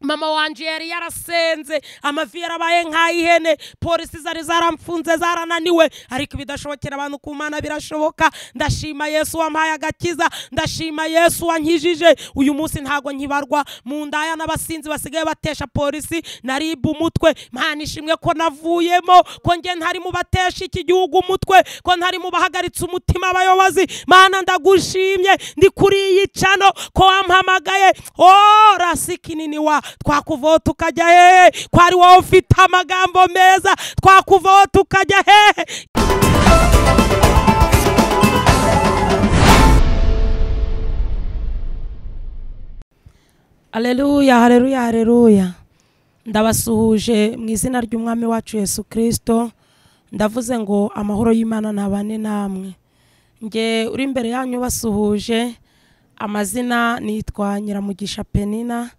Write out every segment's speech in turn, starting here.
Mama wanje yari yarasenze, amavi yarabaye nk'ay'ihene, polisi zari zaramfunze zarananiwe, ariko ibidashobokera abantu ku Mana birashoboka. Ndashima Yesu wampaye agakiza, ndashima Yesu wankijije. Uyu munsi ntago nkibarwa mu ndaya n'abasinzi basigaye batesha polisi na RIB umutwe. Mana ishimwe ko navuyemo, ko nge ntari mu batesha iki gihugu umutwe, ko ntari mu bahagaritse umutima abayobozi. Mana ndagushimye, ndi kuri iyi cano ko wampamagaye. Oh rasikinini wa twakuvaho tukajya hehe, ko ari wowe ufite amagambo meza, twakuvaho tukajya hehe. Haleluya, haleluya, haleluya. Ndabasuhuje mu izina ry'Umwami wacu Yesu Kristo. Ndavuze ngo amahoro y'Imana nabane namwe. Nge uri imbere yanyu basuhuje, amazina nitwa Nyiramugisha Penina,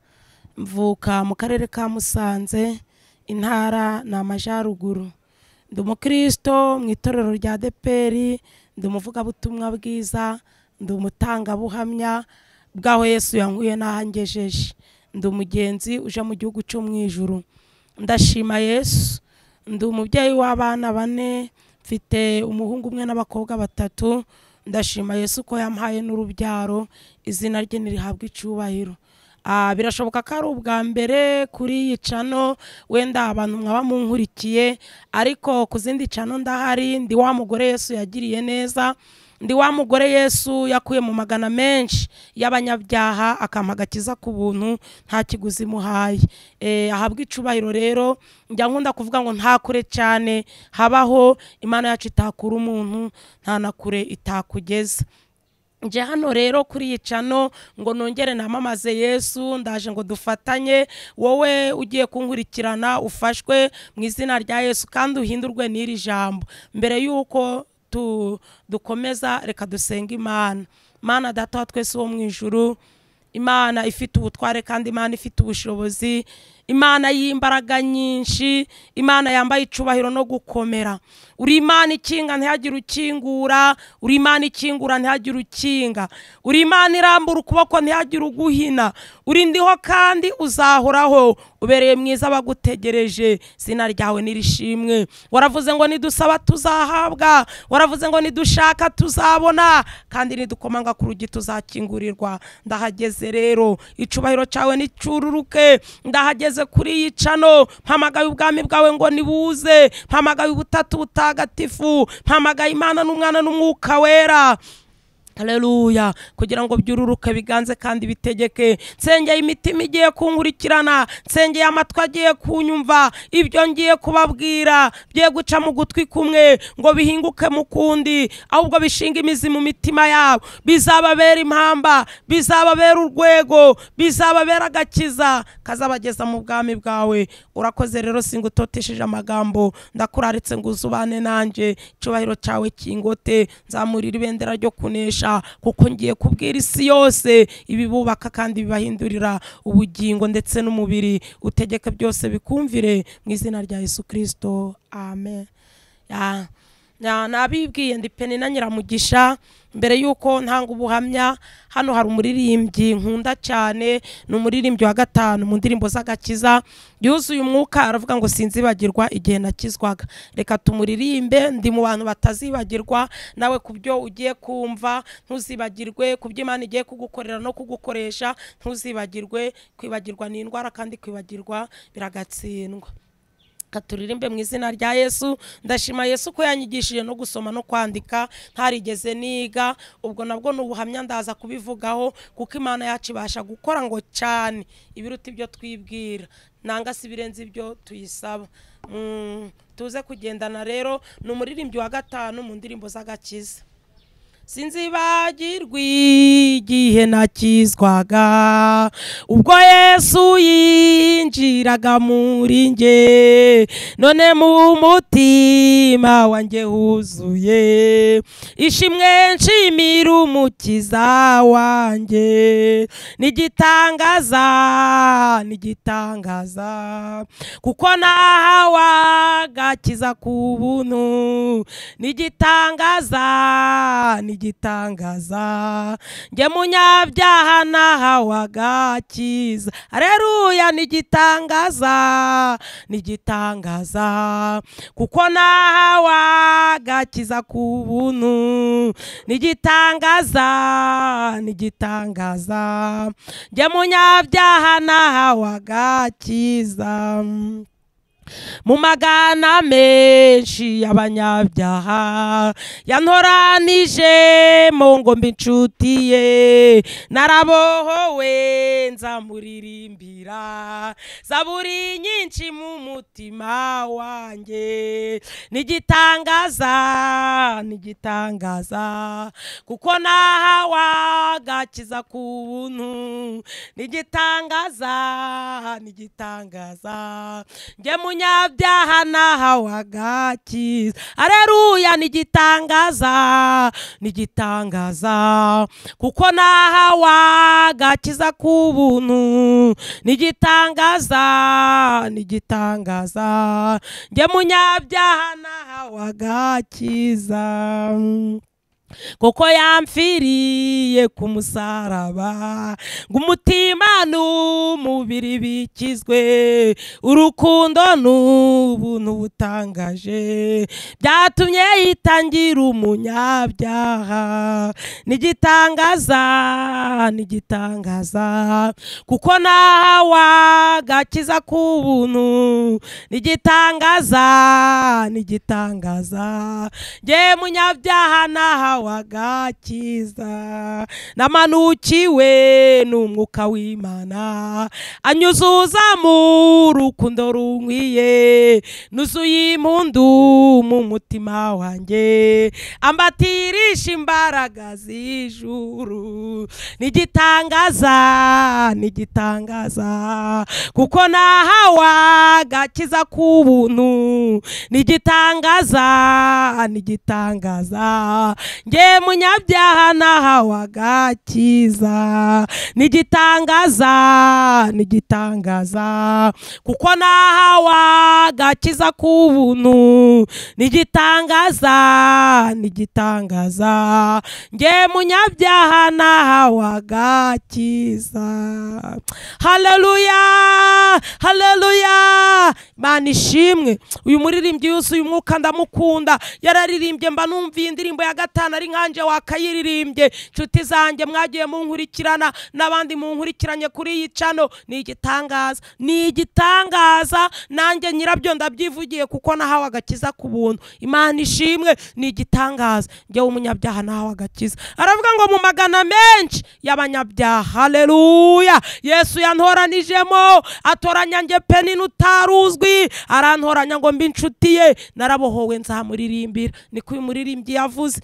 mvuka mu karere ka Musanze, intara na Amajyaruguru. Ndi umukristo mu itorero rya ADEPR, ndi umuvugabutumwa bwiza, ndi umutangabuhamya bw'aho Yesu yankuye n'ahangejeje. Ndi umugenzi uje mu gihugu cyo mu ijuru. Ndashima Yesu. Ndi umubyeyi w'abana bane, mfite umuhungu umwe n'abakobwa batatu. Ndashima Yesu ko yampaye n'urubyaro, izina rye nirihabwa icyubahiro. Birashoboka ko ari ubwa mbere kuri iyi cano, wenda abantu mwaba munkurikiye, ariko ku zindi cano ndahari. Ndi wa mugore Yesu yagiriye neza, ndi wa mugore Yesu yakuye mu magana menshi y'abanyabyaha akampa agakiza ku buntu nta kiguzi muhaye. Ahabwa icubahiro rero. Njya nkunda kuvuga ngo nta kure cyane habaho Imana yacu itakura umuntu, nta na kure itakugeza. Nje hano rero kuri iyi cano ngo nongere namamaze Yesu, ndaje ngo dufatanye. Wowe ugiye kunkurikirana ufashwe mu izina rya Yesu kandi uhindurwe n'iri jambo. Mbere yuko dukomeza, reka dusenge Imana. Mana Data wa twese wo mu ijuru, Imana ifite ubutware kandi Imana ifite ubushobozi, Imana y'imbaraga nyinshi, Imana yambaye icubahiro no gukomera. Uri Imana ikinga ntihagire ukingura, uri Imana ikingura ntihagire ukinga, uri Imana irambura ukuboko ntihagire uguhina. Uri ndiho kandi uzahoraho, ubereye mwiza abagutegereje, izina ryawe nirishimwe. Waravuze ngo nidusaba tuzahabwa, waravuze ngo nidushaka tuzabona, kandi nidukomanga ku rugi tuzakingurirwa. Ndahageze rero, icubahiro cyawe nicururuke. Ndahageze kuri iyi cano, mpamagaye ubwami bwawe ngo nibuze, mpamagaye ubutatu butagatifu, mpamagaye Imana n'Umwana n'Umwuka Wera. Haleluya, kugira ngo byururuke biganze kandi bitegeke. Nsengeye imitima igiye kunkurikirana, nsengeye amatwi agiye kunyumva, ibyo ngiye kubabwira bye guca mu gutwi kumwe ngo bihinguke mu kundi, ahubwo bishinga imizi mu mitima yabo, bizababera impamba, bizababera urwego, bizababera agakiza kazabageza mu bwami bwawe. Urakoze rero, singutotesheje amagambo, ndakuraritse ngo uzubane nanjye, icyubahiro cyawe kingote, nzamurira ibendera ryo kunesha, kuko ngiye kubwira isi yose ibibubaka kandi bibahindurira ubugingo ndetse n'umubiri. Utegeke byose bikumvire mu izina rya Yesu Kristo, amen. Nabibwiye ndi Penina Nyiramugisha. Mbere yuko ntanga ubuhamya, hano hari umuririmbyi nkunda cyane, ni umuririmbyi wa gatanu mu ndirimbo z'agakiza, yuzuye umwuka, aravuga ngo sinzibagirwa igihe nakizwaga. Reka tumuririmbe. Ndi mu bantu batazibagirwa, nawe kubyo ugiye kumva ntuzibagirwe, kubyo Imana igiye kugukorera no kugukoresha ntuzibagirwe. Kwibagirwa ni indwara kandi kwibagirwa biragatsindwa. Katuririmbe mu izina rya Yesu. Ndashima Yesu ko yanyigishije no gusoma no kwandika ntarigeze niga, ubwo nabwo n'ubuhamya ndaza kubivugaho, kuko Imana yacu ibasha gukora ngo cyane ibiruta ibyo twibwira, nanga si birenze ibyo tuyisaba. Tuze kugendana rero. Ni umuririmbyi wa gatanu mu ndirimbo z'agakiza. Sinzibagirwa igihe nakizwaga, ubwo Yesu yinjiye yinjiraga muri nge, none mu mutima wanjye huzuye ishimwe nshimira umukiza wanjye. Nigitangaza, nigitangaza, kuko nahawe agakiza ku buntu. Nigitangaza, nigitangaza, nge munyabyaha nahawe agakiza. Haleluya, nigitangaza, nigitangaza, kuko nahawe agakiza ku buntu. Nigitangaza, nigitangaza, nge munyabyaha nahawe agakiza. Mu magana menshi y'abanyabyaha yantoranije mu ngo mbe inshuti ye, narabohowe nzamuririmbira zaburi nyinshi mu mutima wanjye. Nigitangaza, nigitangaza, kuko nahawe agakiza ku buntu. Nigitangaza, nigitangaza, nge munyabyaha nahawe agakiza. Haleluya, nigitangaza, nigitangaza, kuko nahawe agakiza ku buntu. Nigitangaza, nigitangaza, nge munyabyaha nahawe agakiza. Kuko yamfiriye ku musaraba ngo umutima n'umubiri bikizwe, urukundo n'ubuntu butangaje byatumye yitangira umunyabyaha. Nigitangaza, nigitangaza, kuko nahawe agakiza ku buntu. Nigitangaza, nigitangaza, nge munyabyaha nahawe agakiza. Namanukiwe n'umwuka w'Imana anyuzuza mu rukundo runkwiye, nuzuye impundu mu mutima wanjye, ambatirisha imbaraga z'ijuru. Nigitangaza, nigitangaza, kuko nahawe agakiza ku buntu. Nigitangaza, nigitangaza, nge munyabyaha nahawe agakiza. Nigitangaza, nigitangaza, kuko nahawe agakiza ku buntu. Nigitangaza, nigitangaza, nge munyabyaha nahawe agakiza. Haleluya, haleluya, Imana ishimwe. Uyu muririmbyi yuzuye umwuka ndamukunda, yararirimbye mba numviye indirimbo ya gatanu ari nkanje wakayiririmbye. Nshuti zanjye mwagiye munkurikirana n'abandi munkurikiranye kuri iyi channel, ni igitangaza, ni igitangaza, nanjye nyirabyo ndabyivugiye kuko nahawe agakiza ku buntu. Imana ishimwe, ni igitangaza, njye umunyabyaha nahawe agakiza. Aravuga ngo mu magana menshi y'abanyabyaha, haleluya, Yesu yantoranijemo, atoranya nge Penina utaruzwi, arantoranya ngo mbe inshuti ye, narabohowe nzamuririmbira. Niko uyu muririmbyi yavuze.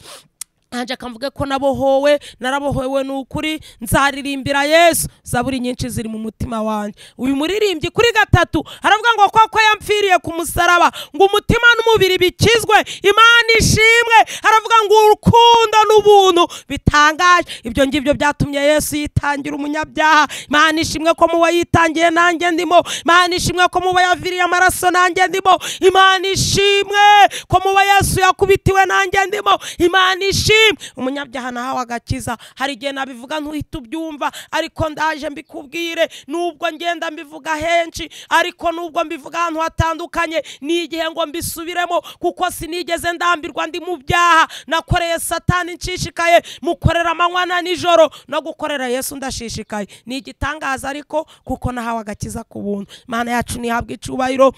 Anje akamvuge ko nabohowe, narabohowe n'ukuri, nzaririmbira Yesu. Zaburi nyinshi ziri mu mutima wanjye. Uyu muririmbyi kuri gatatu aravuga ngo koko yamfiriye ku musaraba ngo umutima n'umubiri bikizwe. Imana ishimwe. Aravuga ngo urukundo n'ubuntu bitangaje. Ibyo ngibyo byatumye Yesu yitangira umunyabyaha. Imana ishimwe ko muba yitangiye nanjye ndimo. Imana ishimwe ko muba yaviriye amaraso nanjye ndimo. Imana ishimwe ko muba Yesu yakubitiwe nanjye ndimo. Imana ishimwe, umunyabyaha nahawe agakiza. Hari igihe nabivuga ntuhita ubyumva, ariko ndaje mbikubwire. Nubwo ngenda mbivuga henshi, ariko nubwo mbivuga ahantu hatandukanye, ni igihe ngo mbisubiremo, kuko sinigeze ndambirwa ndi mu byaha. Nakoreye Satani nshishikaye, mukorera amanywa na nijoro, no gukorera Yesu ndashishikaye. Ni igitangaza ariko kuko nahawe agakiza ku buntu. Imana yacu nihabwe icubahiro.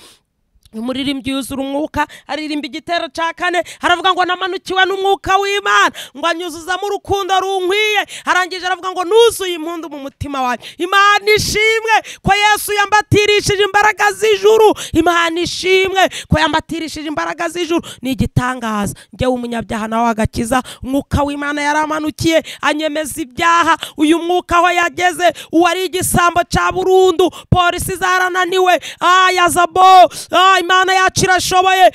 Umuririmbyi yuzura umwuka aririmba igitero cya kane, aravuga ngo namanukiwe n'umwuka w'Imana ngo anyuzuzamo urukundo runkwiye. Arangije aravuga ngo nuzuye impundu mu mutima wanjye. Imana ishimwe ko Yesu yambatirishije imbaraga z'ijuru. Imana ishimwe ko yambatirishije imbaraga z'ijuru. Ni igitangaza, njyewe umunyabyaha nawe agakiza. Umwuka w'Imana yaramanukiye anyemeza ibyaha. Uyu mwuka aho yageze, uwari igisambo cya burundu, polisi zarananiwe, yazabo, Imana yacu irashoboye,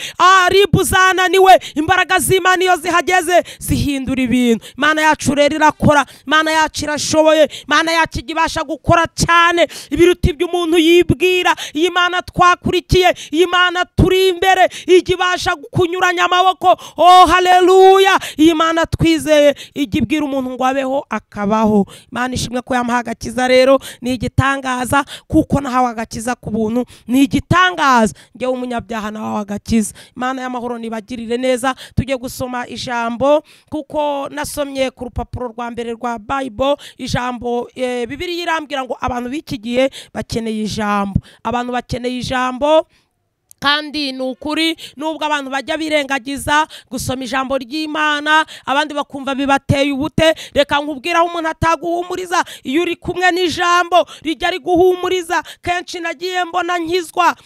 ribu zananiwe. Imbaraga z'Imana iyo zihageze zihindura ibintu. Imana yacu rero irakora, Imana yacu irashoboye, Imana yacu ibasha gukora cyane ibiruta ibyo umuntu yibwira. Iyi Mana twakurikiye, iyi Mana turi imbere, ijya ibasha kunyuranya amaboko. Oh haleluya! Iyi Mana twizeye ijya ibwira umuntu ngo abeho akabaho. Imana ishimwe ko yamuha agakiza. Rero ni igitangaza kuko nahawe agakiza ku buntu, ni igitangaza njyewe umunyabyaha nawe agakiza. Imana y'amahoro nibagirire neza. Tujye gusoma ijambo kuko nasomye ku rupapuro rwa mbere rwa Bible ijambo. Bibiliya irambwira ngo abantu b'iki gihe bakeneye ijambo, abantu bakeneye ijambo. Kandi ni ukuri, nubwo abantu bajya birengagiza gusoma ijambo ry'Imana, abandi bakumva bibateye ubute, reka nkubwira aho umuntu ataguhumuriza iyo uri kumwe n'ijambo rijya riguhumuriza. Kenshi nagiye mbona nkizwa,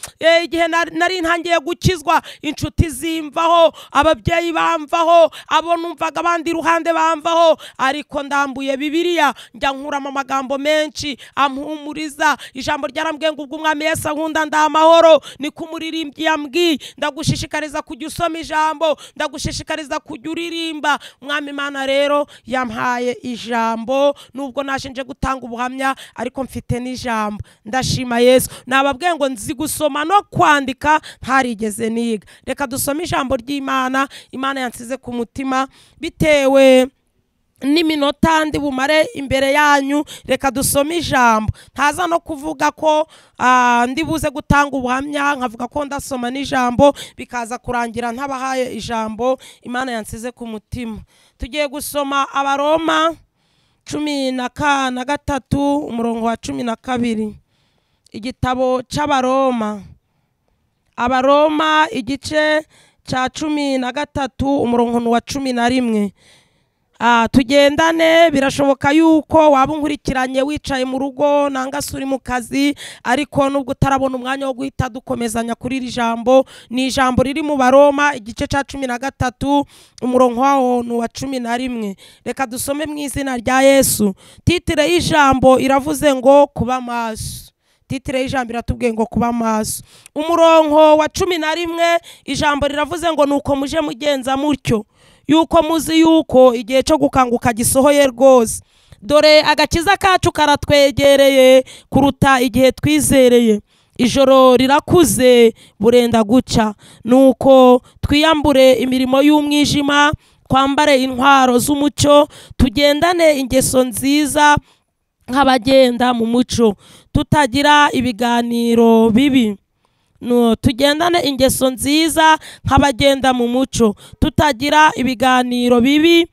igihe nari ntangiye gukizwa, inshuti zimvaho, ababyeyi bamvaho, abo numvaga abandi iruhande bamvaho, ariko ndambuye Bibiliya njya nkuramo amagambo menshi ampumuriza. Ijambo ryarambwiye ngo ubwo Umwami Yesu ankunda ndamahoro, ni kumuriri yambwiye. Ndagushishikariza kujya usoma ijambo, ndagushishikariza kujya uririmba. Umwami Imana rero yampaye ijambo, nubwo naje nje gutanga ubuhamya ariko mfite n'ijambo. Ndashima Yesu. Nababwiye ngo nzi gusoma no kwandika ntarigeze niga. Reka dusome ijambo ry'Imana. Imana yansize ku mutima bitewe n'iminota ndi bumare imbere yanyu. Reka dusome ijambo. Ntaza no kuvuga ko ndi buze gutanga ubuhamya nkavuga ko ndasoma n'ijambo bikaza kurangira ntabahaye ijambo. Imana yansize ku mutima. Tugiye gusoma Abaroma 13 umurongo wa 12. Igitabo cy'Abaroma, Abaroma igice cya 13 umurongo wa 11. Tugendane. Birashoboka yuko waba unkurikiranye wicaye mu rugo nanga se uri mu kazi, ariko nubwo utarabona umwanya wo guhita dukomezanya kuri iri jambo. Ni ijambo riri mu Baroma igice cya 13 umurongo wawo ni wa 11. Reka dusome mu izina rya Yesu. Titire y'ijambo iravuze ngo kuba maso. Titire y'ijambo iratubwiye ngo kuba maso. Umurongo wa 11 ijambo riravuze ngo nuko muje mugenza mutyo, yuko muzi yuko igihe cyo gukanguka gisohoye rwose. Dore agakiza kacu karatwegereye kuruta igihe twizereye. Ijoro rirakuze burenda guca, nuko twiyambure imirimo y'umwijima, twambare intwaro z'umucyo, tugendane ingeso nziza nk'abagenda mu mucyo, tutagira ibiganiro bibi. No, tugendane ingeso nziza nk'abagenda mu mucyo, tutagira ibiganiro bibi,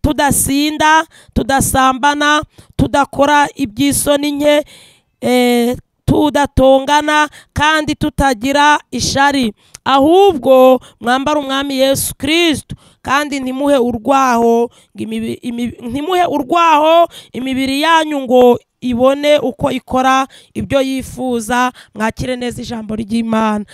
tudasinda, tudasambana, tudakora iby'isoni nke, tudatongana, kandi tutagira ishari. Ahubwo mwambara Umwami Yesu Kristo, kandi ntimuhe urwaho imibiri yanyu ngo ibone uko ikora ibyo yifuza. Mwakire neza ijambo ry'Imana.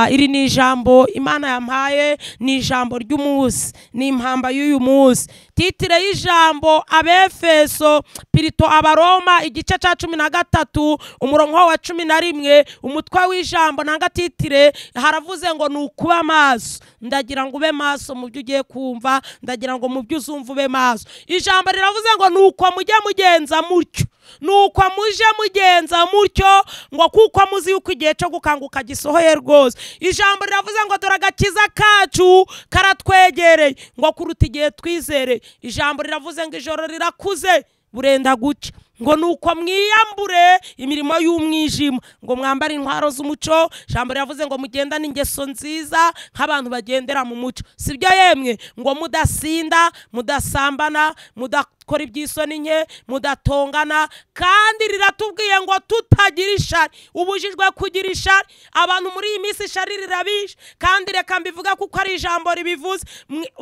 Iri ni ijambo Imana yampaye, ni ijambo ry'umunsi, ni impamba y'uyu munsi. Titire y'ijambo Abefeso pirito Abaroma igice cya 13 umurongo wa 11. Umutwe w'ijambo nanga titire haravuze ngo ni ukuba maso. Ndagira ngo ube maso mu byo ugiye kumva, ndagira ngo mu byo uzumva ube maso. Ijambo riravuze ngo nuko mujye mugenza mutyo, nuko muje mugenza mutyo, ngo kuko muzi yuko igihe cyo gukanguka gisohoye rwose. Ijambo riravuze ngo dore agakiza kacu karatwegereye ngo kuruta igihe twizereye. Ijambo riravuze ngo ijoro rirakuze burenda guca. Ngo nuko mwiyambure imirimo y'umwijima, ngo mwambare intwaro z'umuco. Jambo yavuze ngo mugendane ingeso nziza nk'abantu bagendera mu muco, sibyo yemwe? Ngo mudasinda, mudasambana, mudakora iby'isoni nke, mudatongana. Kandi riratubwiye ngo tutagira ishari. Ubujijwe kugira ishari. Abantu muri iyi minsi ishari rirabishe, kandi reka mbivuga kuko ari ijambo ribivuze.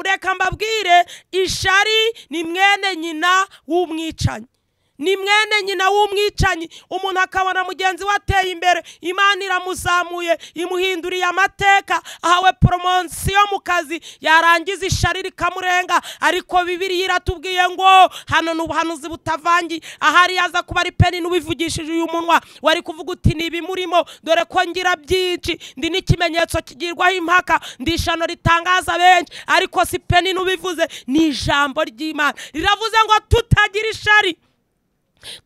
Reka mbabwire, ishari ni mwene nyina w'umwicanyi, ni mwene nyina w'umwicanyi. Umuntu akabona mugenzi we ateye imbere, Imana iramuzamuye, imuhinduriye amateka, ahawe promotion mu kazi, yarangiza ishari rikamurenga. Ariko Bibiliya iratubwiye ngo hano ni ubuhanuzi butavangiye. Ahari yaza kuba ari peni n'ubivugishije uyu munwa, wari kuvuga uti nibimurimo, dore ko ngira byinshi, ndi n'ikimenyetso kigirwaho impaka, ndi ishano ritangaza benshi. Ariko si peni n'ubivuze, ni ijambo ry'Imana riravuze ngo tutagira ishari,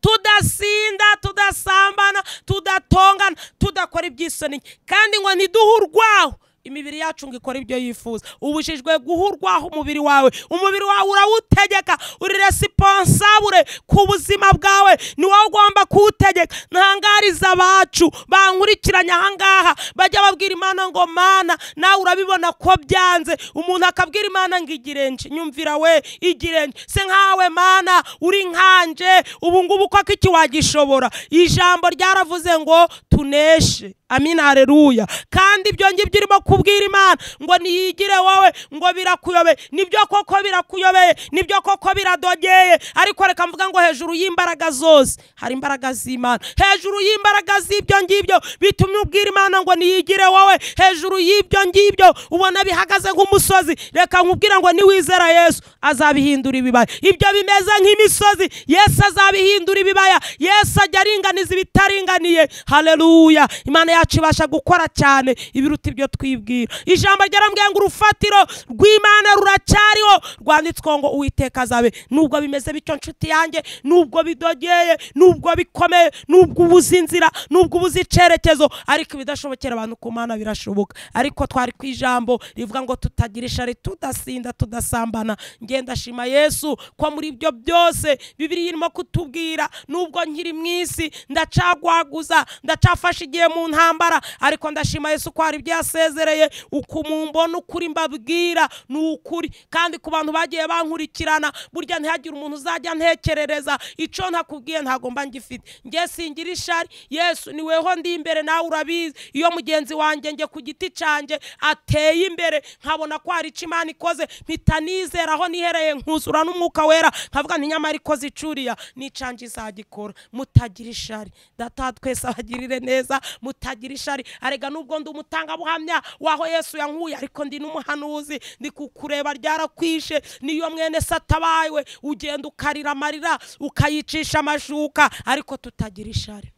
tudasinda, tudasambana, tudatongana, tudakora iby'isoni, kandi ngo ntiduhurwaho imibiri yacu ngo ikore ibyo yifuza. Ubujijwe guhurwaho umubiri wawe. Umubiri wawe urawutegeka, uri responsable ku buzima bwawe, ni wowe ugomba kuwutegeka. Ntangariza abacu bankurikiranye ahangaha, bajya babwira Imana ngo Mana nawe urabibona ko byanze. Umuntu akabwira Imana ngo igirenje, nyumvira we, igirenje se nkawe Mana uri nkanje, ubu ngubu ko iki wagishobora? Ijambo ryaravuze ngo tuneshe. Amina, haleluya. Kandi ibyo ngibyo urimo kubwira Imana ngo niyigire wowe, ngo birakuyobeye, nibyo koko birakuyobeye, nibyo koko biradogeye. Ariko reka mvuga ngo hejuru y'imbaraga zose hari imbaraga z'Imana. Hejuru y'imbaraga z'ibyo ngibyo bitumye ubwira Imana ngo niyigire wowe, hejuru y'ibyo ngibyo ubona bihagaze nk'umusozi, reka nkubwira ngo niwizera Yesu azabihindura ibibaya. Ibyo bimeze nk'imisozi, Yesu azabihindura ibibaya. Yesu ajya aringaniza ibitaringaniye. Haleluya. Imana yacu ibasha gukora cyane ibiruta ibyo twibwira. Ijambo ryarambwiye ngo urufatiro rw'Imana ruracyariho, rwanditswe ngo Uwiteka azabe. Nubwo bimeze bityo nshuti yanjye, nubwo bidogeye, nubwo bikomeye, nubwo ubuze inzira, nubwo ubuze icerekezo, ariko ibidashobokera abantu ku Mana birashoboka. Ariko twari ku ijambo rivuga ngo tutagira ishari, tudasinda, tudasambana. Ngenda shima Yesu ko muri ibyo byose Bibiliya irimo kutubwira. Nubwo nkiri mu isi ndacagwaguza, ndacafasha igihe mu ntambara, ariko ndashima Yesu ko hari ibyo yasezereye. Uko mumbona ukuri mbabwira ni ukuri. Kandi ku bantu bagiye bankurikirana, burya ntihagire umuntu uzajya ntekerereza ico ntakubwiye, ntago mba ngifite. Nge singira ishari, Yesu ni weho ndi imbere, nawe urabizi. Iyo mugenzi wanjye nge ku giti canje ateye imbere, nkabona ko hari ico Imana ikoze, mpita nizera aho nihereye, nkuzura n'umwuka wera, nkavuga nti nyamara ikoze icuriya n'icanje izagikora. Mutagira ishari, Data twese abagirire neza, mutagira ishari. Arega nubwo ndi umutangabuhamya waho Yesu yankuye, ariko ndi n'umuhanuzi, ndi kukureba ryarakwishe. Niyo mwene satabaye ugenda ukarira amarira, ukayicisha amashuka. Ariko tutagira ishari,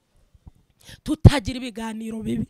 tutagira ibiganiro bibi,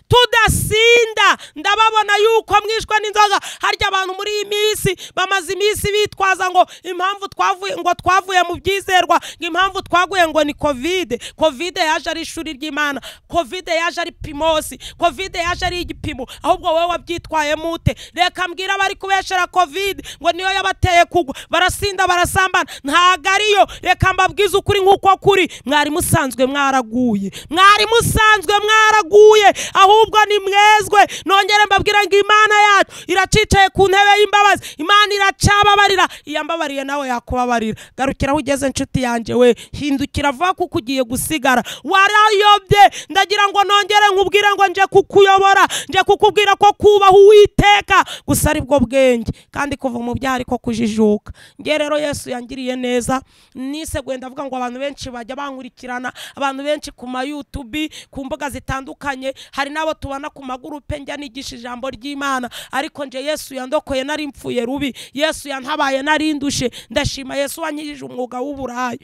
tudasinda. Ndababona yuko mwishwe n'inzoga. Harya abantu muri iyi minsi bamaze iminsi bitwaza ngo impamvu twavuye, ngo twavuye mu byizerwa, ngo impamvu twaguye ngo ni Covid. Covid yaje ari ishuri ry'Imana, Covid yaje ari pimosi, Covid yaje ari igipimo. Ahubwo wowe wabyitwaye mute? Reka mbwira abari kubeshera Covid ngo niyo yabateye kugwa, barasinda, barasambana, ntago ariyo. Reka mbabwize ukuri nk'uko kuri, mwari musanzwe mwaraguye, mwari musanzwe mwaraguye, ahubwo ni mwezwe. Nongere mbabwira ngo Imana yacu iracicaye ku ntebe y'imbabazi, Imana iracababarira. Iyambabariye nawe yakubabarira. Garukira aho ugeze nshuti yanjye we, hindukira vuba kuko ugiye gusigara. Warayobye. Ndagira ngo nongere nkubwire ngo nje kukuyobora, nje kukubwira ko kubaha Uwiteka gusa ari bwo bwenge, kandi kuva mu byaha ariko kujijuka. Nge rero Yesu yangiriye neza, niseguye ndavuga ngo abantu benshi bajya bankurikirana, abantu benshi ku ma YouTube, ku mbuga zitandukanye, hari nabo tubana ku magurupe njya nigisha ijambo ry'Imana. Ariko nje Yesu yandokoye nari mpfuye rubi, Yesu yantabaye nari ndushe. Ndashima Yesu wankijije umwuga w'uburaya.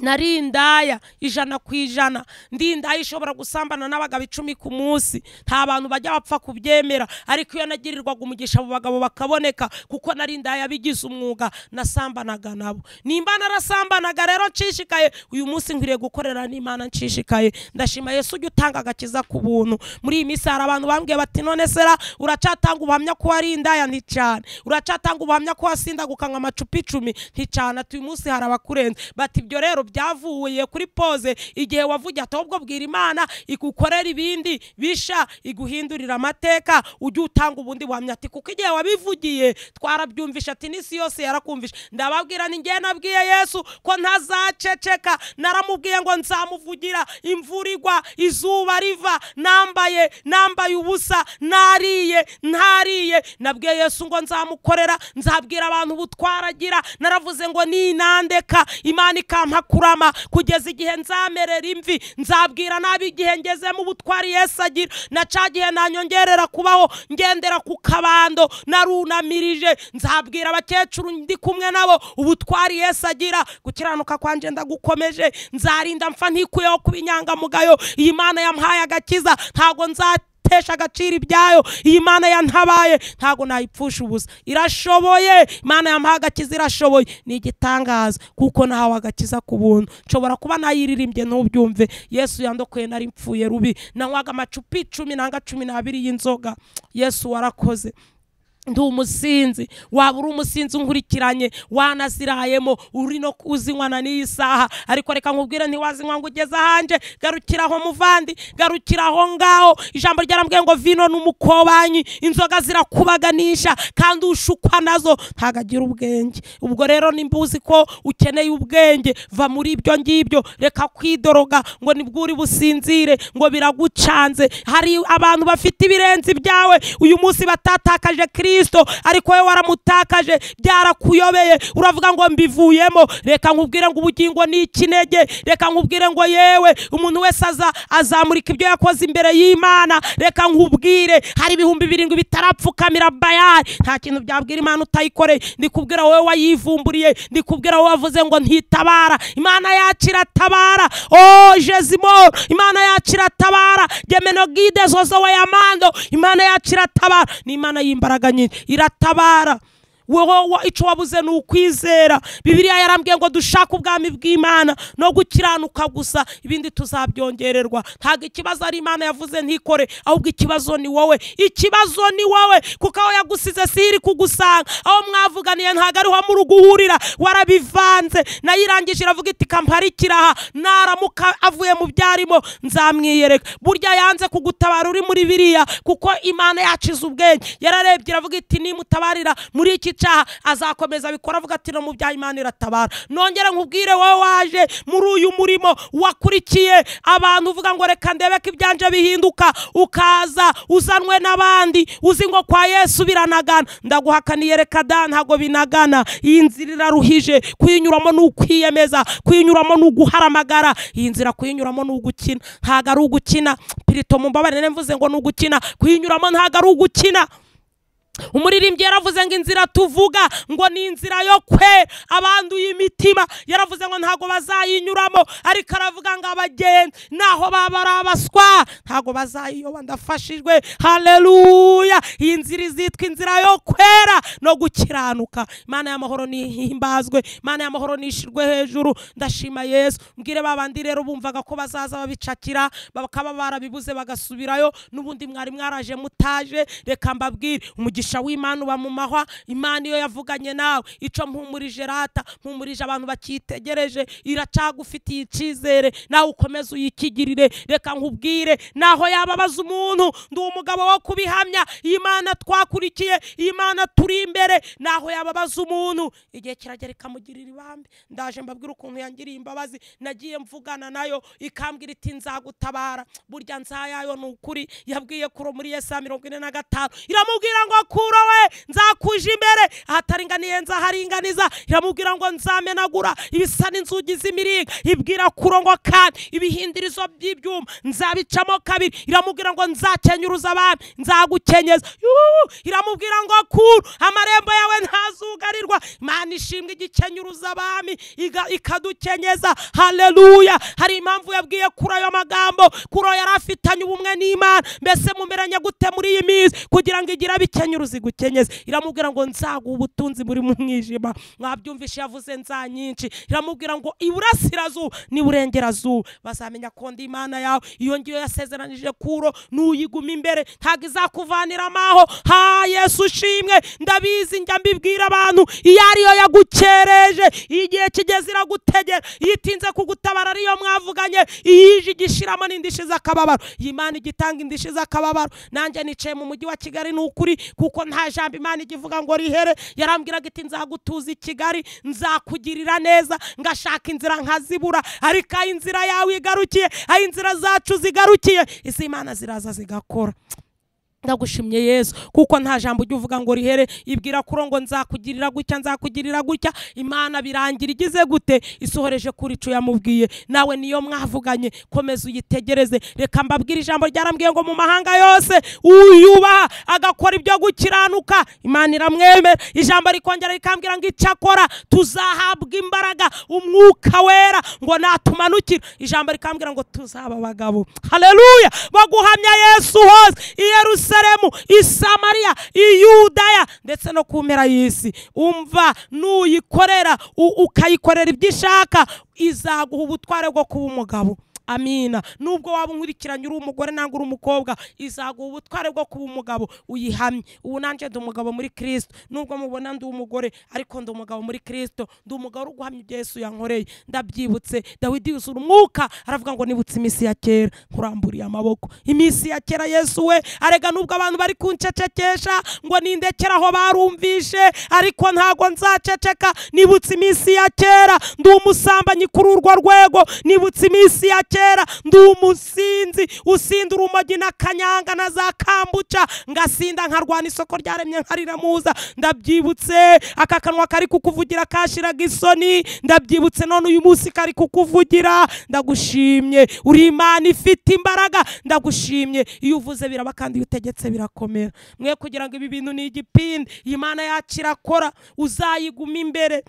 Nari indaya 100%, ndi indaya ishobora gusambana n'abagabo 10 ku munsi. Nta bantu bajya bapfa kubyemera, ariko iyo nagirirwaga umugisha abo bagabo bakaboneka, kuko nari indaya bigize umwuga, nasambanaga nabo. Nimba narasambanaga rero nshishikaye, uyu munsi nkwiriye gukorera n'Imana nshishikaye. Ndashima Yesu ujya utanga agakiza ku buntu. Muri iyi minsi hari abantu bambwiye bati none sera uracatanga ubuhamya ko wari indaya? Nti cyane. Uracatanga ubuhamya ko wasinda gukanywa amacupa 10? Nti cyane. Ati uyu munsi hari abakurenze. Bati ibyo rero byavuye kuri pose igihe wavugiye ati ahubwo bwira Imana igukorera ibindi bisha, iguhindurira amateka, ujye utanga ubundi buhamya. Ati kuko igihe wabivugiye twarabyumvisha, ati n'isi yose yarakumvisha. Ndababwira ni njye nabwiye Yesu ko ntazaceceka, naramubwiye ngo nzamuvugira imvura igwa, izuba riva, nambaye ubusa, nariye ntariye. Nabwiye Yesu ngo nzamukorera, nzabwira abantu ubutwaragira. Naravuze ngo ninandeka Imana ikampa kurama kugeza igihe nzamerera imvi, nzabwira nabi igihe ngezemo ubutwari Yesu agira. Na ca gihe nanyongerera kubaho ngendera ku kabando narunamirije, nzabwira abakecuru ndi kumwe nabo ubutwari Yesu agira. Gukiranuka kwanje ndagukomeje, nzarinda mfa ntikuyeho kuba inyangamugayo. Iyi Mana yampaye agakiza, ntago nzatesha agaciro ibyayo. Iyi Mana yantabaye, ntago nayipfusha ubusa. Irashoboye, Imana yampaye agakiza, irashoboye. Ni igitangaza kuko nahawe agakiza ku buntu. Nshobora kuba nayiririmbye ntubyumve. Yesu yandokoye nari mpfuye rubi, nanywaga amacupa 10 nanga 12 y'inzoga. Yesu warakoze. Ndi umusinzi, waba uri umusinzi unkurikiranye, wanazirayemo, uri no kuzinywana n'iyi saha, ariko reka nkubwire ntiwazinywa ngo ugeze ahanje. Garukiraho muvandi, garukiraho ngaho. Ijambo ryarambwiye ngo vino n'umukobanyi, inzoga zirakubaganisha, kandi ushukwa nazo ntago agira ubwenge. Ubwo rero nimba uzi ko ukeneye ubwenge, va muri ibyo ngibyo, reka kwidoroga ngo nibwo uri businzire, ngo biragucanze. Hari abantu bafite ibirenze ibyawe uyu munsi batatakaje Kristo, ariko we waramutakaje, byarakuyobeye, uravuga ngo mbivuyemo. Reka nkubwire ngo ubugingo ni ikinege. Reka nkubwire ngo yewe umuntu wese azamurika ibyo yakoze imbere y'Imana. Reka nkubwire hari 7,000 bitarapfukamira Bayali. Nta kintu byabwira Imana utayikoreye. Ndikubwira wowe wayivumburiye, ndikubwira wowe wavuze ngo ntitabara. Imana yacu iratabara. Oh Jezimo, Imana yacu iratabara. Gemenogide zozo wayamando, Imana yacu iratabara. Ni Imana y'imbaraga nyinshi, iratabara. Wowe icyo wabuze ni ukwizera. Bibiliya yarambwiye ngo dushake ubwami bw'Imana no gukiranuka gusa, ibindi tuzabyongererwa. Ntago ikibazo ari Imana yavuze ntikore, ahubwo ikibazo ni wowe. Ikibazo ni wowe, kuko aho yagusize si iri kugusanga, aho mwavuganiye ntago ariho muri guhurira, warabivanze. Nayirangije iravuga iti kamparikira aha, naramuka avuye mu byarimo nzamwiyereka. Burya yanze kugutabara uri muri biriya, kuko Imana yacize ubwenge. Yararebye iravuga iti nimutabarira muri iki azakomeza abikora, avuga ati no mu bya Imana iratabara. Nongera nkubwire wowe waje muri uyu murimo, wakurikiye abantu uvuga ngo reka ndebe ko ibyanje bihinduka, ukaza uzanwe n'abandi uzi ngo kwa Yesu biranagana. Ndaguhakaniye reka da, ntago binagana. Iyi nzira iraruhije, kuyinyuramo ni ukwiyemeza, kuyinyuramo ni uguharamagara. Iyi nzira kuyinyuramo ni ugukina, ntago ari ugukina. Pirito mumbabarire mvuze ngo ni ugukina, kuyinyuramo ntago ari ugukina. Umuririmbyi yaravuze ngo inzira tuvuga ngo ni inzira yo kwe abanduye imitima, yaravuze ngo ntago bazayinyuramo, ariko aravuga ngo abagenzi naho baba ari abaswa ntago bazayiyoba. Ndafashijwe, haleluya. Iyi nzira izitwa inzira yo kwera no gukiranuka. Imana y'amahoro nihimbazwe, Imana y'amahoro nishirwe hejuru. Ndashima Yesu. Mbwire babandi rero bumvaga ko bazaza babicakira bakaba barabibuze bagasubirayo, n'ubundi mwari mwaraje mutaje. Reka mbabwire umugisha w'Imana uba mu mahwa. Imana iyo yavuganye nawe, ico mpumurije rata, mpumurije abantu bakitegereje, iracagufitiye icizere, nawe ukomeze uyikigirire. Reka nkubwire naho yababaza umuntu, ndi umugabo wo kubihamya. Imana twakurikiye, Imana turi imbere, naho yababaza umuntu igihe kiragera ikamugirira ibambe. Ndaje mbabwira ukuntu yangiriye imbabazi. Nagiye mvugana nayo ikambwira iti nzagutabara. Burya nzayayo ni ukuri. Yabwiye kuro muri Yesaya 45 iramubwira ngo kuro we nzakuje imbere ahataringaniye nzaharinganiza. Iramubwira ngo nzamenagura ibisa n'inzugi z'imiringa. Ibwira kuro ngo kandi ibihindirizo by'ibyuma nzabicamo kabiri. Iramubwira ngo nzakenyuruza abami, nzagukenyeza. Iramubwira ngo kuro amarembo yawe ntazugarirwa. Imana ishimwe igikenyuruza abami ikadukenyeza. Haleluya. Hari impamvu yabwiye kuro ayo magambo. Kuro yari afitanye ubumwe n'Imana. Mbese mumeranye gute muri iyi minsi kugira ngo igira bikenyuruza zigukenyera uzigukenyeze. Iramubwira ngo nzaguha ubutunzi buri mu mwijima. Mwabyumvishe yavuze nza nyinshi. Iramubwira ngo iburasirazuba n'iburengerazuba bazamenya ko ndi Imana yawe. Iyo ngiyo yasezeranije Kuro nuyiguma imbere ntago izakuvanira amaho. Ha Yesu ushimwe. Ndabizi njya mbibwira abantu, iyo ariyo yagukereje igihe kigeze iragutegera, yitinze kugutabara ariyo mwavuganye, iyije igishiramo n'indishyi z'akababaro. Imana igitanga indishyi z'akababaro. Nanjye nicaye mu mujyi wa Kigali n'ukuri, kuko nta jambo Imana igivuga ngo rihere. Yarambwiraga iti nzagutuza i Kigali, nzakugirira neza, ngashaka inzira nkazibura, ariko aho inzira yawe igarukiye, aho inzira zacu zigarukiye, izi Imana ziraza zigakora. Ndagushimye Yesu, kuko nta jambo ujya uvuga ngo rihere. Ibwira Kuro ngo nzakugirira gutya, nzakugirira gutya. Imana birangira igize gute? Isohoreje kuri ico yamubwiye. Nawe niyo mwavuganye, komeza uyitegereze. Reka mbabwire ijambo ryarambwiye ngo mu mahanga yose uyubaha agakora ibyo gukiranuka Imana iramwemera. Ijambo rikongera rikambwira ngo icyakora tuzahabwa imbaraga umwuka wera ngo natumanukira. Ijambo rikambwira ngo tuzaba abagabo, haleluya, baguhamya Yesu hose i Yerusalemu, i Samariya, i Yudaya ndetse no ku mpera y'isi. Umva, nuyikorera ukayikorera ibyo ishaka, izaguha ubutware bwo kuba umugabo. Amina. Nubwo waba unkurikiranye uri umugore nangwa uri umukobwa, izaguha ubutware bwo kuba umugabo uyihamye. Ubu nanje ndi umugabo muri Kristo, nubwo mubona ndi umugore, ariko ndi umugabo muri Kristo, ndi umugabo uri guhamya ibyo Yesu yankoreye. Ndabyibutse, Dawidi yuzura umwuka aravuga ngo nibutse iminsi ya kera, nkuramburiye amaboko. Iminsi ya kera Yesu we, arega nubwo abantu bari kuncecekesha ngo nindekera aho barumvishe, ariko ntago nzaceceka. Nibutse iminsi ya kera, ndi umusambanyi kuri urwo rwego. Nibutse iminsi ya kera, ndi umusinzi usinda urumogi n'akanyanga na za kambuca, ngasinda nkarwana isoko ryaremye nkariramuza. Ndabyibutse, aka kanwa kari kukuvugira kashiraga isoni. Ndabyibutse none uyu munsi kari kukuvugira. Ndagushimye, uri Imana ifite imbaraga. Ndagushimye, iyo uvuze biraba kandi iyo utegetse birakomera. Mwe kugira ngo ibi bintu ni igipindi, Imana yacu irakora, uzayiguma imbere.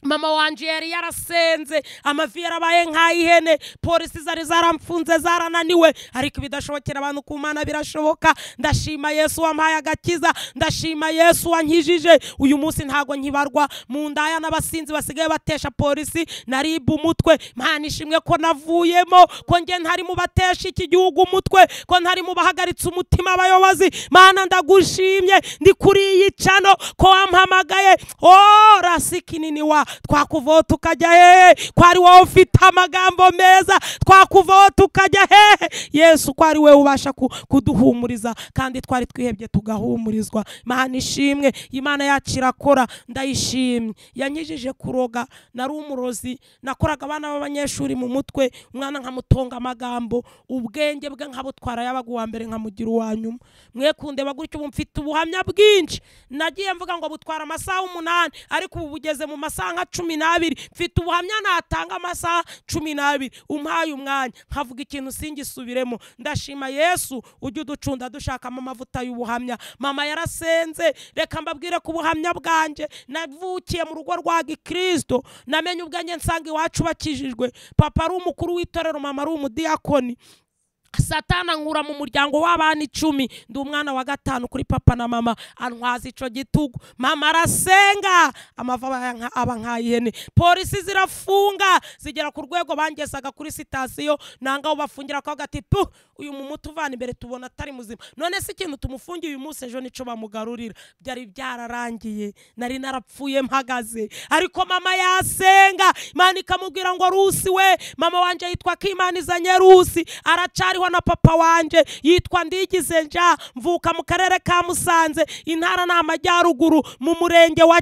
Mama wanje yari yarasenze, amavi yarabaye nk'ay'ihene, polisi zari zaramfunze zarananiwe, ariko ibidashobokera abantu ku Mana birashoboka. Ndashima Yesu wampaye agakiza, ndashima Yesu wankijije. Uyu munsi ntago nkibarwa mu ndaya n'abasinzi basigaye batesha polisi naribu umutwe. Mana ishimwe ko navuyemo, ko nge ntari mu batesha iki gihugu umutwe, ko ntari mu bahagaritse umutima abayobozi. Mana ndagushimye, ndi kuri iyi cano ko wampamagaye. Oh rasikinini wa twakuvaho tukajya hehe? Ko ari wowe ufite amagambo meza, twakuvaho tukajya hehe? Yesu, ko ari wowe ubasha kuduhumuriza kandi twari twihebye tugahumurizwa. Imana ishimwe, Imana yacu irakora, ndayishimye. Yankijije kuroga, nari umurozi, nakoraga abana b'abanyeshuri mu mutwe, umwana nkamutonga amagambo, ubwenge bwe nkabutwara, yabaga uwa mbere nkamugira uwa nyuma. Mwe kundeba gutyo, ubu mfite ubuhamya bwinshi. Nagiye mvuga ngo butwara amasaha 8, ariko ubu bugeze mu masaha nka 12. Mfite ubuhamya natanga amasaha 12. Umpaye umwanya nkavuga ikintu singisubiremo. Ndashima Yesu ujya uducunda dushakamo amavuta y'ubuhamya. Mama yarasenze, reka mbabwire ku buhamya bwanje. Navukiye mu rugo rwa Gikristo, namenye ubwanjye nsanga iwacu bakijijwe. Papa ari umukuru w'itorero, mama ari umudiyakoni. Satana nkura mu muryango w'abana 10, ndi umwana wa 5 kuri papa na mama, antwaza ico gitugu. Mama arasenga, amava aba nk'ayihene. Polisi zirafunga, zigera ku rwego bangezaga kuri sitasiyo, nanga aho bafungira ko gati pu, uyu mumutu uvana imbere tubona atari muzima. None se ikintu tumufungiye uyu munsi ejo nico bamugarurira. Byari byararangiye, nari narapfuye mpagaze. Ariko mama yasenga, Imana ikamubwira ngo Rusi we. Mama wanje yitwa Kimanizanye Rusi, aracariho na papa wanje yitwa Ndigize Nja. Mvuka mu karere ka Musanze, intara n'amajyaruguru, mu murenge wa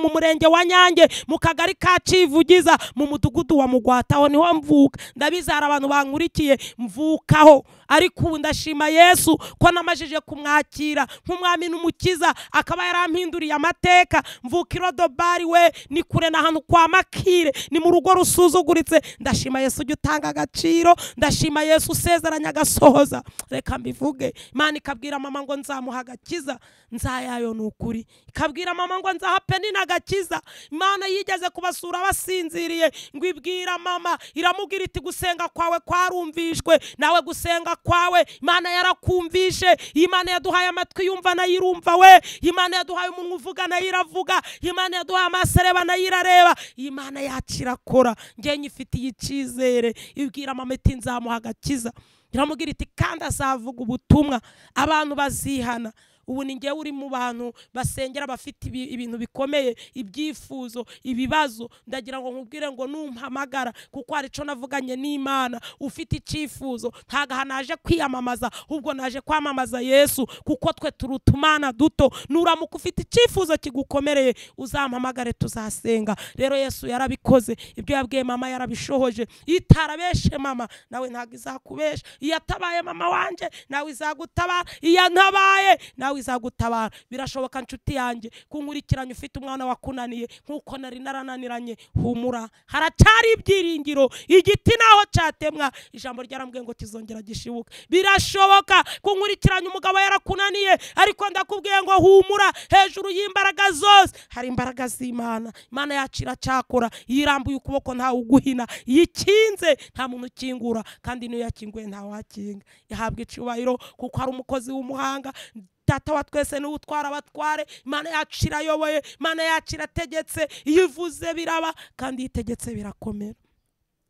mu murenge wa Nyange, mu kagari ka Civugiza, mu mudugudu wa Mugwataho niho mvuka. Ndabizara abantu bankurikiye mvukaho, ariko ubu ndashima Yesu ko namajije kumwakira nk'umwami n'umukiza, akaba yarampinduriye amateka. Mvuka irodobari we, ni kure na hantu kwa Makire, ni mu rugo rusuzuguritse. Ndashima Yesu ujya utanga agaciro, ndashima Yesu usezeranya agasohoza. Reka mbivuge, Imana ikabwira mama ngo nzamuha agakiza, nzayayo ni ukuri. Ikabwira mama ngo nzaha Penina agakiza. Imana yigeze kubasura basinziriye, ngo ibwira mama, iramubwira iti gusenga kwawe kwarumvishwe, nawe gusenga kwawe Imana yarakumvishe. Imana yaduhaye amatwi yumva nayo irumva we, Imana yaduhaye umunwa uvuga nayo iravuga, Imana yaduhaye amaso areba nayo irareba. Imana yacu irakora. Njye nyifitiye icyizere. Ibwira mama iti nzamuha agakiza, iramubwira iti kandi azavuga ubutumwa abantu bazihana. Ubu ni njyewe uri mu bantu basengera bafite ibintu bikomeye, ibyifuzo, ibibazo. Ndagira ngo nkubwire ngo numpamagara, kuko hari ico navuganye n'Imana. Ufite icyifuzo, ntago naje kwiyamamaza, ahubwo naje kwamamaza Yesu, kuko twe turutumana duto. Nuramuka ufite icyifuzo kigukomereye, uzampamagare tuzasenga. Rero Yesu yarabikoze, ibyo yabwiye mama yarabishohoje. Itarabeshe mama, nawe ntago izakubesha. Iyatabaye mama wanje, nawe izagutabara. Iyantabaye, nawe izagutabara. Birashoboka nshuti yanjye kunkurikiranye ufite umwana wakunaniye nkuko nari narananiranye, humura, haracyari ibyiringiro. Igiti naho cyatemwa, ijambo ryarambwiye ngo kizongera gishibuka. Birashoboka kunkurikiranye umugabo yarakunaniye, ariko ndakubwiye ngo humura, hejuru y'imbaraga zose hari imbaraga z'Imana. Imana yacu iracyakora. Yirambuye ukuboko ntawe uguhina, yikinze nta muntu ukingura, kandi niyo yakinguye nta wakinga. Ihabwa icyubahiro kuko hari umukozi w'umuhanga. Data wa twese niwe utwara abatware. Imana yacu irayoboye, Imana yacu irategetse. Iyo ivuze biraba, kandi itegetse birakomera.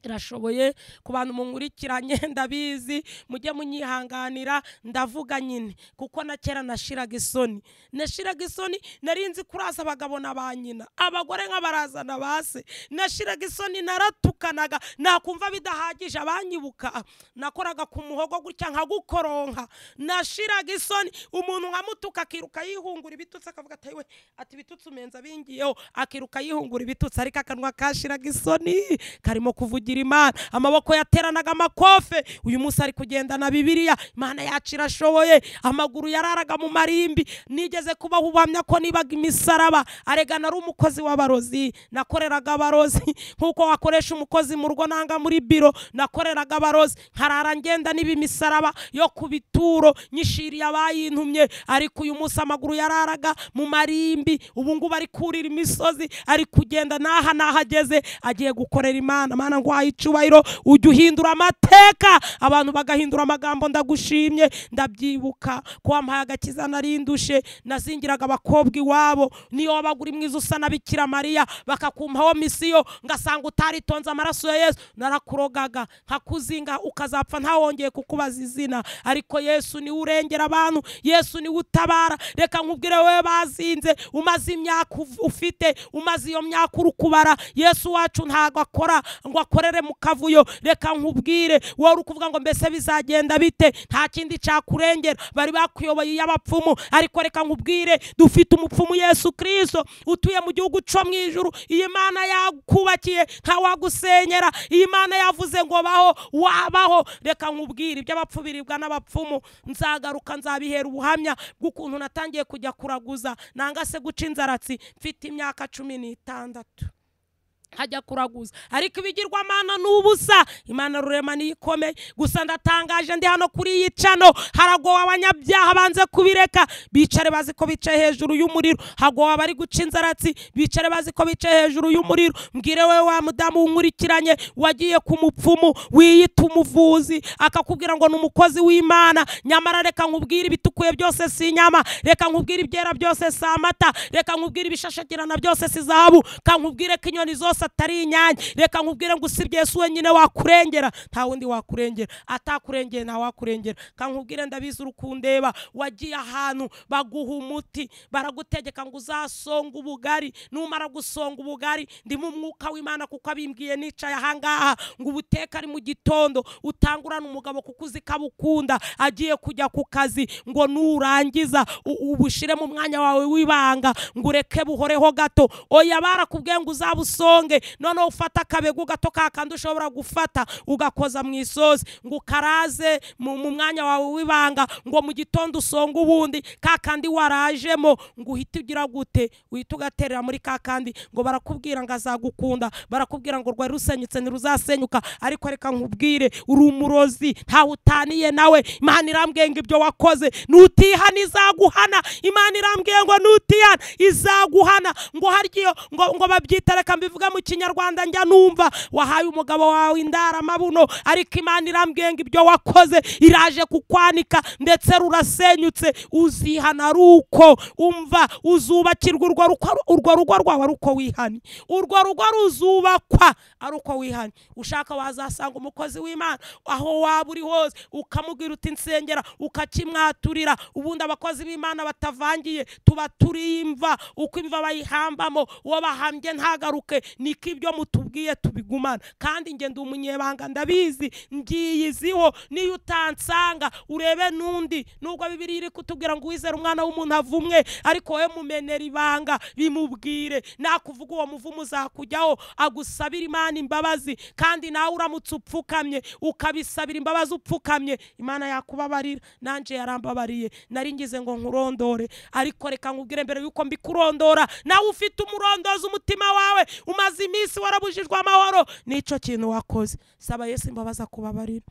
Irashoboye. Ku bantu munkurikiranye ndabizi, mujye munyihanganira, ndavuga nyine kuko na kera nashiraga isoni, nashiraga isoni. Narinzi kuraza abagabo na ba nyina, abagore nk'abarazana base. Nashiraga isoni, naratukanaga, nakumva bidahagije abanyibuka nakoraga ku muhogo gutya nkagukoronka. Nashiraga isoni, umuntu nkamutuka akiruka yihungura ibitutsi, akavuga ati we, ati ibitutsi umenza bingiyeho, akiruka yihungura ibitutsi. Ariko akanwa kashiraga isoni karimo kuvugira Imana. Amaboko yateranaga amakofe, uyu munsi ari kugenda na Bibiliya. Imana yacu irashoboye. Amaguru yararaga mu marimbi. Nigeze kubaho ubuhamya ko nibaga imisaraba, arega nari umukozi w'abarozi, nakoreraga abarozi nkuko wakoresha umukozi mu rugo nanga muri biro. Nakoreraga abarozi, nkarara ngenda niba imisaraba yo ku bituro nyishiriye abayintumye. Ariko uyu munsi amaguru yararaga mu marimbi, ubu ngubu ari kurira imisozi, ari kugenda naha nahageze, agiye gukorera Imana. Mana ngo icyubahiro, ujya uhindura amateka, abantu bagahindura amagambo. Ndagushimye. Ndabyibuka ko wampaye agakiza narindushe, nazingiraga abakobwa iwabo, niyo wabaga uri mwiza usa na Bikira Mariya, bakakumpaho misiyo, ngasanga utaritonze amaraso ya Yesu, narakurogaga nkakuzinga ukazapfa ntawongeye kukubaza izina. Ariko Yesu niwe urengera abantu, Yesu niwe utabara. Reka nkubwire wowe bazinze, umaze imyaka ufite, umaze iyo myaka uri kubara, Yesu wacu ntago akora ngo akorere mu kavuyo. Reka nkubwire wowe uri kuvuga ngo mbese bizagenda bite, nta kindi cyakurengera, bari bakuyoboye y'abapfumu. Ariko reka nkubwire, dufite umupfumu Yesu Kristo utuye mu gihugu cyo mu ijuru. Iyi Mana yakubakiye nta wagusenyera. Iyi Mana yavuze ngo baho, wabaho. Reka nkubwire iby'abapfu biribwa n'abapfumu, nzagaruka nzabihera ubuhamya bw'ukuntu natangiye kujya kuraguza, nanga se guca inzaratsi mfite imyaka 16 hajya kuraguza. Ariko ibigirwamana n'ubusa, Imana rurema niyikomeye. Gusa ndatangaje, ndi hano kuri iyi cano, haragowe abanyabyaha banze kubireka, bicare bazi ko bicaye hejuru y'umuriro. Hagowe abari guca inzaratsi, bicare bazi ko bicaye hejuru y'umuriro. Mbwire wewe wa mudamu unkurikiranye, wagiye ku mupfumu wiyita umuvuzi, akakubwira ngo ni umukozi w'Imana, nyamara reka nkubwire ibitukuye byose si inyama, reka nkubwire ibyera byose si amata, reka nkubwire ibishashagirana byose si zahabu, ka nkubwire ko inyoni zose atari inyange. Reka nkubwire ngo usibye Yesu wenyine wakurengera, nta wundi wakurengera. Atakurengeye nta wakurengera. Kankubwire, ndabizi urukundeba, wagiye ahantu baguha umuti, baragutegeka ngo uzasonga ubugari. Numara gusonga ubugari, ndi mu mwuka w'Imana kuko abimbwiye nicaye ahangaha, ngo ubuteka ari mu gitondo, utangurana umugabo kuko uzi kabukunda, agiye kujya ku kazi, ngo nurangiza ubushire mu mwanya wawe w'ibanga, ngo ureke buhoreho gato. Oya, barakubwiye ngo uzabusonge. ubivange, noneho ufata akabegu gato kakandi ushobora gufata ugakoza mu isosi, ngo ukaraze mu mwanya wawe w'ibanga, ngo mu gitondo usonga ubundi kakandi warajemo, ngo uhite ugira gute, uhite ugaterera muri kakandi. Ngo barakubwira ngo azagukunda, barakubwira ngo rwari rusenyutse ntiruzasenyuka, ariko reka nkubwire uri umurozi, ntawe utaniye nawe. Imana irambwiye ngo ibyo wakoze nutihana izaguhana. Imana irambwiye ngo nutihana izaguhana. Ngo haryo ngo babyita, reka mbivuga mu Kinyarwanda njya numva, wahaye umugabo wawe indara mabuno, ariko Imana irambwiye ngo ibyo wakoze iraje kukwanika, ndetse rurasenyutse, uzihana aruko umva uzubakirwa urwo rugo rwawe aruko wihanye, urwo rugo ruzubakwa aruko wihanye. Ushaka wazasanga umukozi w'Imana aho waba uri hose, ukamubwira uti nsengera, ukakimwaturira. Ubundi abakozi b'Imana batavangiye tuba turi imva, uko imva bayihambamo uwo bahambye ntagaruke, niko ibyo mutubwiye tubigumana. Kandi nge ndi umunyebanga ndabizi, ngiyiziho, niyo utansanga urebe nundi. Nubwo Bibiliya iri kutubwira ngo uwizera umwana w'umuntu avumwe, ariko wowe mumenera ibanga, bimubwire, nakuvuga uwo muvumo uzakujyaho, agusabira Imana imbabazi. Kandi nawe uramutse upfukamye ukabisabira imbabazi upfukamye, Imana yakubabarira. Nanje yarambabariye, nari ngize ngo nkurondore, ariko reka nkubwire mbere yuko mbikurondora, nawe ufite umurondozi umutima wawe umaze iminsi warabujijwe amahoro nico kintu wakoze, saba Yesu imbabazi akubabarira.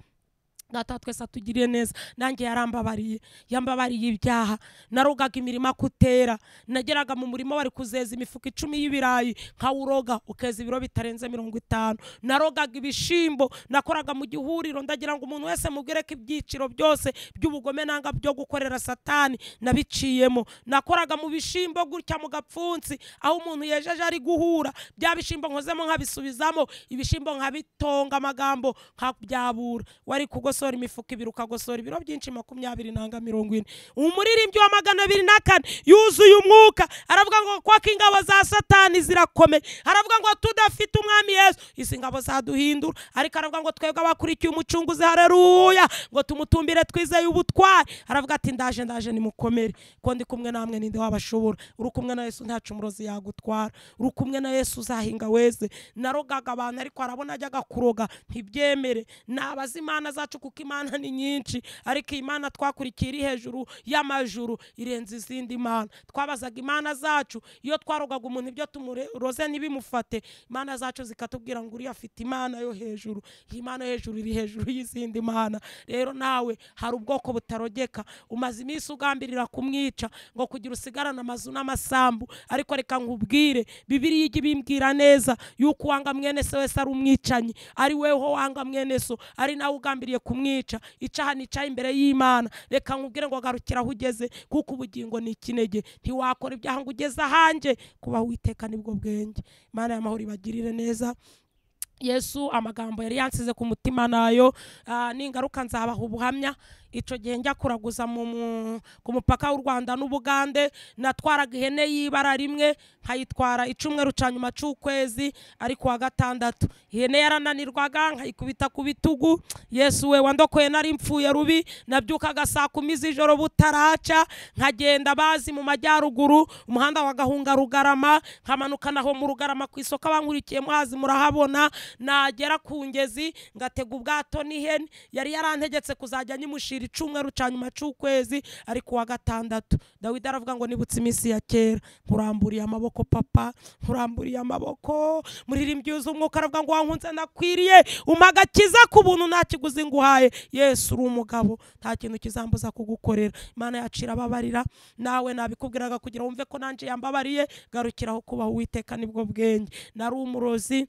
Data twese atugiriye neza, nanjye yarambabariye, yambabariye ibyaha. Narogaga imirima kutera, nageraga mu murima wari kuzeza imifuka 10 y'ibirayi nkawuroga ukeza ibiro bitarenze 50. Narogaga ibishimbo, nakoraga mu gihuriro, ndagira ngo umuntu wese mubwire ko ibyiciro byose by'ubugome nanga byo gukorera Satani nabiciyemo. Nakoraga mu bishimbo gutya mu gapfunsi, aho umuntu yejeje ari guhura, bya bishimbo nkozemo nkabisubizamo, ibishimbo nkabitonga amagambo nkabyabura. Wari kugosora imifuka ibiri ukagosora ibiro byinshi 20 nanga 40. Umuririmbyi wa 204 yuzuye umwuka aravuga ngo kwaka ingabo za Satani zirakomeye, aravuga ngo tudafite umwami Yesu izi ngabo zaduhindura, ariko aravuga ngo twebwe abakurikiye umucunguzi, haleluya, ngo tumutumbire twizeye ubutwari. Aravuga ati ndaje ndaje nimukomere, ko ndi kumwe namwe ninde wabashobora. Uri kumwe na Yesu ntacu umurozi yagutwara, uri kumwe na Yesu uzahinga weze. Narogaga abantu ariko arabona ajyaga kuroga ntibyemere. Nabaza Imana zacu kuko Imana ni nyinshi, ariko Imana twakurikiye iri hejuru y'amajuru irenze izindi mana. Twabazaga Imana zacu, iyo twarogaga umuntu ibyo tumuroze ntibimufate, Imana zacu zikatubwira ngo uriya afite Imana yo hejuru, Imana yo hejuru iri hejuru y'izindi mana. Rero nawe hari ubwoko butarogeka, umaze iminsi ugambirira kumwica ngo kugira usigarane amazu n'amasambu, ariko reka nkubwire, Bibiliya ijya ibimbwira neza yuko wanga mwene se wese ari umwicanyi, ari weho wanga mwene so, ari nawe ugambiriye kumwica, icaha nica imbere y'Imana. Reka nkubwire ngo garukira aho ugeze, kuko ubugingo ni ikinege, ntiwakora ibyaha ngo ugeze ahanje. Kubaho Uwiteka nibwo bwenge. Imana y'amahoro ibagirire neza. Yesu amagambo yari yansize ku mutima nayo, ningaruka nzabaha ubuhamya. Ico gihe njya kuraguza ku mupaka w'u Rwanda n'Ubugande, natwaraga ihene y'ibara rimwe nkayitwara icumweru ca nyuma c'ukwezi, ariko wa gatandatu ihene yarananirwaga nkayikubita ku bitugu. Yesu we wandokoye nari mpfuye rubi, nabyukaga saa 10 z'ijoro butaraca, nkagenda bazi mu majyaruguru umuhanda wa Gahunga Rugarama, nkamanuka naho mu Rugarama ku isoko, abankurikiye muhazi murahabona. Nagera ku ngezi ngatega ubwato n'ihene yari yarantegetse kuzajya nyimushira icumweru ca nyuma c'ukwezi, ariko wa gatandatu. Dawidi aravuga ngo nibutse iminsi ya kera, nkuramburiye amaboko papa, nkuramburiye amaboko. Muririmbyi yuzuye umwuka aravuga ngo wankunze nakwiriye, umagakiza ku buntu nta kiguzi nguhaye. Yesu uri umugabo, nta kintu kizambuza kugukorera. Imana yacu irababarira, nawe nabikubwiraga kugira wumve ko nanje yambabariye. Garukiraho kubaho Uwiteka nibwo bwenge. Nari umurozi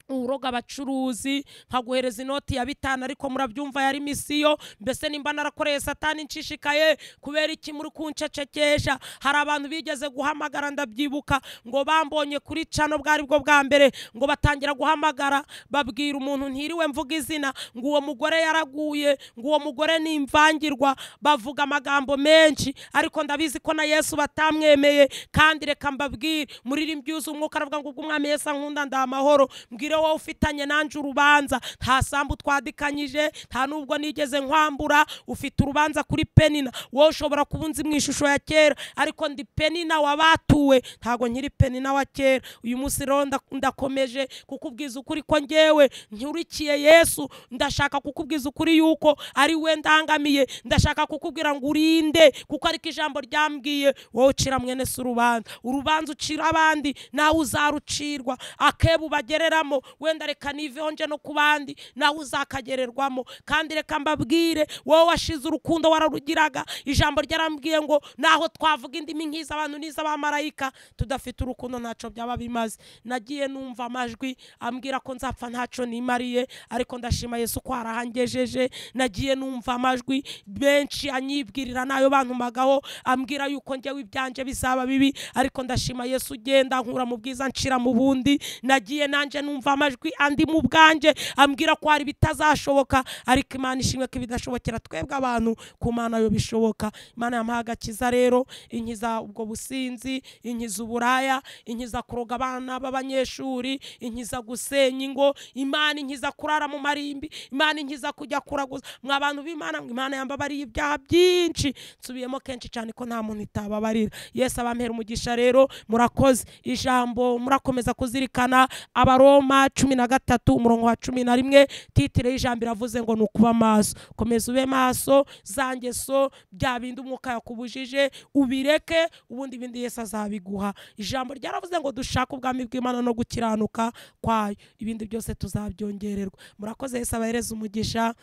uroga abacuruzi, nkaguhereza inoti ya 5, ariko murabyumva yari misiyo. Mbese nimba narakoreye Satani nshishikaye, kubera iki muri kuncecekesha? Hari abantu bigeze guhamagara ndabyibuka, ngo bambonye kuri cano bwari bwo bwa mbere, ngo batangira guhamagara babwira umuntu ntiriwe mvuga izina, ngo uwo mugore yaraguye, ngo uwo mugore ni imvangirwa, bavuga amagambo menshi, ariko ndabizi ko na Yesu batamwemeye. Kandi reka mbabwire, muririmbyi yuzuye umwuka aravuga ngo ubwo umwami Yesu ankunda ndamahoro. Mbwire Nkubwire wowe ufitanye nanje urubanza, nta sambu twadikanyije, nta nubwo nigeze nkwambura, ufite urubanza kuri Penina. Wowe ushobora kuba unzi mu ishusho ya kera, ariko ndi Penina wabatuwe, ntago nkiri Penina wa kera. Uyu munsi rero ndakomeje kukubwiza ukuri ko ngewe nkurikiye Yesu. Ndashaka kukubwiza ukuri yuko ari we ndangamiye. Ndashaka kukubwira ngo urinde, kuko ariko ijambo ryambwiye wowe ucira mwene se urubanza, urubanza ucira abandi nawe uzarucirwa. Akebu bagereramo, wenda reka niveho nje no kubandi, nawe uzakagererwamo. Kandi reka mbabwire, wowe washize urukundo wararugiraga. Ijambo ryarambwiye ngo naho twavuga indimi nk'iza abantu n'iz'abamarayika, tudafite urukundo ntaco byaba bimaze. Nagiye numva amajwi ambwira ko nzapfa ntaco nimariye, ariko ndashima Yesu ko arahangejeje. Nagiye numva amajwi benshi anyibwirira nayo bantumagaho, ambwira yuko njyewe ibyanje bizaba bibi, ariko ndashima Yesu ugenda nkura mu bwiza nshira mu bundi. Nagiye nanje numva amajwi andi mu bwanje ambwira ko hari bitazashoboka, ariko Imana ishimwe ko ibidashobokera twebwe abantu ku Mana yo bishoboka. Imana yampaye agakiza rero, inkiza ubwo businzi, inkiza uburaya, inkiza kuroga abana b'abanyeshuri, inkiza gusenya ingo, Imana inkiza kurara mu marimbi, Imana inkiza kujya kuraguza. Mwa bantu b'Imana, Imana yambabariye ibyaha byinshi, nsubiyemo kenshi cyane ko nta muntu itababarira. Yesu abampera umugisha rero, murakoze. Ijambo murakomeza kuzirikana Abaroma 13 umurongo wa 11, titire y'ijambo iravuze ngo nukuba maso. Komeza ube maso, zangeso bya bindi umwuka yakubujije ubireke, ubundi bindi Yesu azabiguha. Ijambo ryaravuze ngo dushake ubwami bw'Imana no gukiranuka kwayo, ibindi byose tuzabyongererwa. Murakoze, Yesu abahereze umugisha.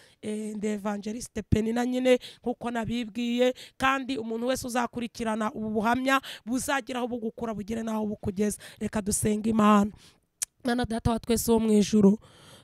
Ndi Evangeliste Penina nyine nkuko nabibwiye, kandi umuntu wese uzakurikirana ubu buhamya buzagira aho bugukura bugere naho bukugeza. Reka dusenge Imana. Mana Data wa twese wo mu ijuru,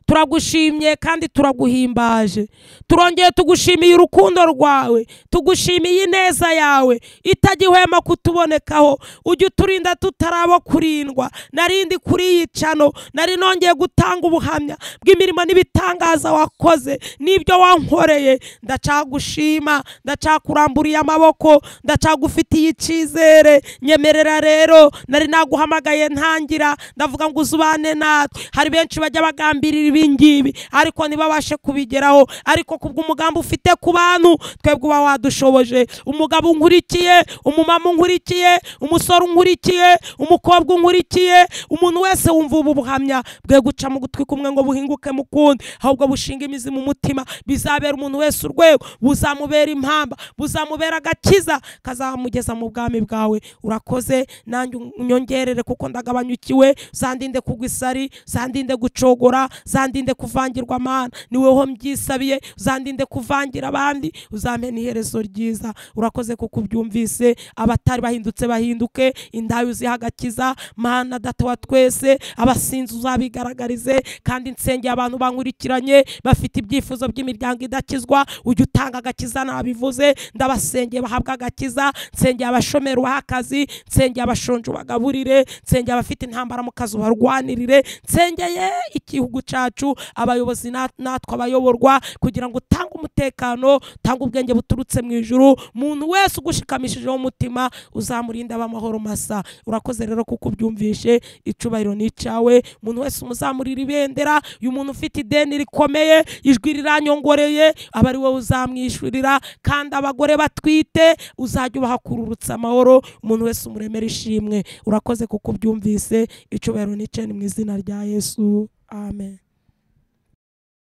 turagushimye kandi turaguhimbaje. Turongeye tugushimiye urukundo rwawe, tugushimiye ineza yawe itajya kutubonekaho. Ujye uturinda tutarabo kurindwa. Narindi kuri iyi cano, nari nongeye gutanga ubuhamya bw'imirimo n'ibitangaza wakoze n'ibyo wankoreye. Ndacagushima, ndacakuramburiye amaboko, ndacagufitiye icyizere. Nyemerera rero, nari naguhamagaye ntangira ndavuga ngo uzubane natwe. Hari benshi bajya bagambirira ibingibi ariko ntibabashe kubigeraho, ariko kubw'umugambi ufite ku bantu twebwe uba wadushoboje. Umugabo unkurikiye, umumama unkurikiye, umusore unkurikiye, umukobwa unkurikiye, umuntu wese wumva ubu buhamya bwe guca mu gutwi kumwe ngo buhinguke mu kundi, ahubwo bushinga imizi mu mutima, bizabera umuntu wese urwego, buzamubera impamba, buzamubera agakiza kazamugeza mu bwami bwawe. Urakoze, nanjye unyongerere kuko ndagabanyukiwe. Zandinde kugwa isari, zandinde gucogora, zandinde kuvangirwa. Mana ni weho mbyisabiye, uzandinde kuvangira abandi, uzampe n'iherezo ryiza. Urakoze kuko ubyumvise. Abatari bahindutse bahinduke, indayo uzihagakiza. Mana Data wa twese, abasinzi uzabigaragarize. Kandi nsengeye abantu bankurikiranye bafite ibyifuzo by'imiryango idakizwa, ujye utanga agakiza nabivuze. Ndabasengeye bahabwa agakiza, nsengeye abashomeri ubahe akazi, nsengeye abashonje ubagaburire, nsengeye abafite intambara mu kazi ubarwanirire, nsengeye igihugu cyacu, abayobozi natwe abayoborwa, kugira ngo utange umutekano, utange ubwenge buturutse mu ijuru. Umuntu wese ugushikamishijeho umutima uzamurinda abamahoro masa. Urakoze rero kuko ubyumvishe, icubahiro ni cyawe. Umuntu wese umuzamurira ibendera. Uyu muntu ufite ideni rikomeye, ijwi riranyongoreye, aba ari wowe uzamwishurira. Kandi abagore batwite uzajya ubahakururutsa amahoro. Umuntu wese umuremera ishimwe. Urakoze kuko ubyumvise, icubahiro ni cyawe, mu izina rya Yesu, amen.